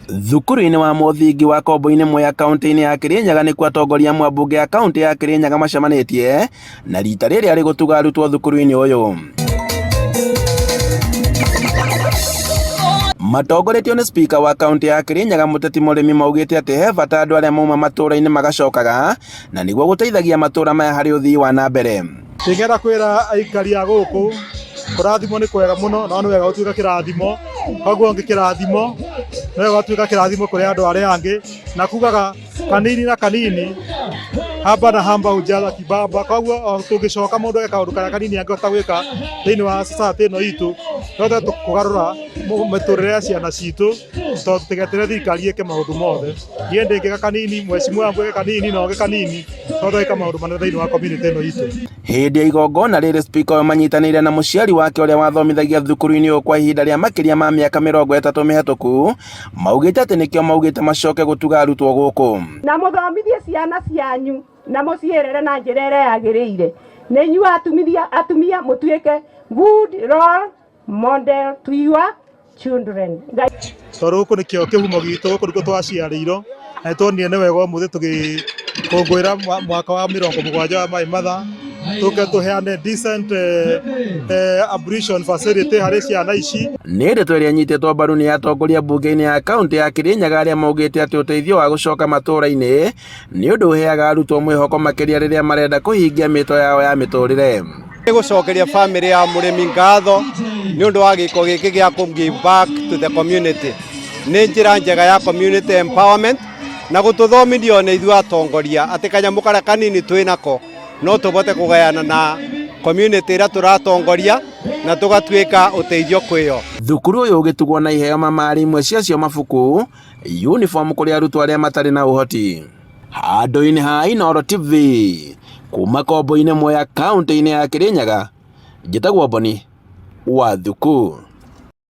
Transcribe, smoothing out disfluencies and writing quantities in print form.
Thukuru-inĩ wa mũthingi wa Kombo-inĩ Mwea kaũntĩ-inĩ ya Kirinyaga nĩkuo atongoria amwe a mbunge ya kaũntĩ ya Kirinyaga macemanĩtie na rita rĩrĩ arĩ gũtuga arutwo thukuru-inĩ ũyũ. Matongoretio nĩ spika wa kaũntĩ ya Kirinyaga Mũteti Mũrĩmi maugĩte atĩ he bata andũ arĩa mauma matũũra-inĩ magacokaga na nĩguo gũteithagia matũũra maya harĩ ũthii wa na mbere. Ingĩenda kwĩra aikari a gũkũ kũrathimwo nĩ kwega mũno no nĩ wega gũtuĩka kĩrathimo, koguo ũngĩ kĩrathimo nĩ wega gũtuĩka kĩrathimo kũrĩ andũ arĩa angĩ, na kugaga kanini na kanini haba na haba hujaza kibaba, koguo o tũngĩcoka mũndũ eke kaũndũ karĩa kanini angĩhota gwĩka thĩinĩ wa society ĩno itũ, no tũhote kũgarũra mĩtũrĩre ya ciana citũ tondũ tũtigeterere thirikari ĩke maũndũ mothe. Niĩ ndĩngĩka kanini, mheshimiwa wangu eke kanini na ũngĩ kanini, no tweka maũndũ manene thĩinĩ wa community ĩno itũ. Hĩndĩ ya igongona rĩrĩ spika ũyũ manyitanĩire na mũciari wake ũrĩa wathomithagia thukuru-inĩ ũyũ kwa ihinda rĩa makĩria ma mĩaka 30 mĩhetũku, maugĩte atĩ nĩkĩo maugĩte macoke gũtuga arutwo gũkũ. Na mũthomithie ciana cianyu na mũciĩrere na njĩra ĩrĩa yagĩrĩire. Nĩ inyuĩ atumia mũtuĩke good role model to your children. Tondũ gũkũ nĩkĩo kĩhumo gitũ, gũkũ nĩkuo twaciarĩirwo, na nĩ tuonire nĩ wega ũmũthĩ tũgĩkũngũĩra mwaka wa 70 wa Maĩ Matha, tũke tũheane decent ablution facility harĩ ciana ici. Nĩ ndeto ĩrĩa ĩnyitĩtwo mbaru nĩ atongoria mbunge-inĩ ya kaũntĩ ya Kirinyaga arĩa maugĩte atĩ ũteithio wa gũcoka matũũra-inĩ nĩ ũndũ ũheaga arutwo mwĩhoko makĩria rĩrĩa marenda kũhingia mĩto yao ya mĩtũrĩre. Nĩ gũcokeria bamĩrĩ ya mũrĩmi ngatho nĩ ũndũ wa gĩko gĩkĩ gĩa kũ give back to the community. Nĩ njĩra njega ya community empowerment na gũtũthomithia ona ithuĩ atongoria atĩ kanyamũ karĩa kanini twĩ nako no tũbote kũgayana na community ĩrĩa tũratongoria na tũgatuĩka ũteithio kwĩyo. Thukuru ũyũ ũgĩtugwo na iheo mamarĩ imwe ciacio mabuku, uniform kũrĩ arutwo arĩa matarĩ na ũhoti. Handũ-inĩ ha Inooro TV, kuma Kombo-inĩ Mwea kaũntĩ-inĩ ya Kirinyaga, njĩtagwo Boni wa Thuku.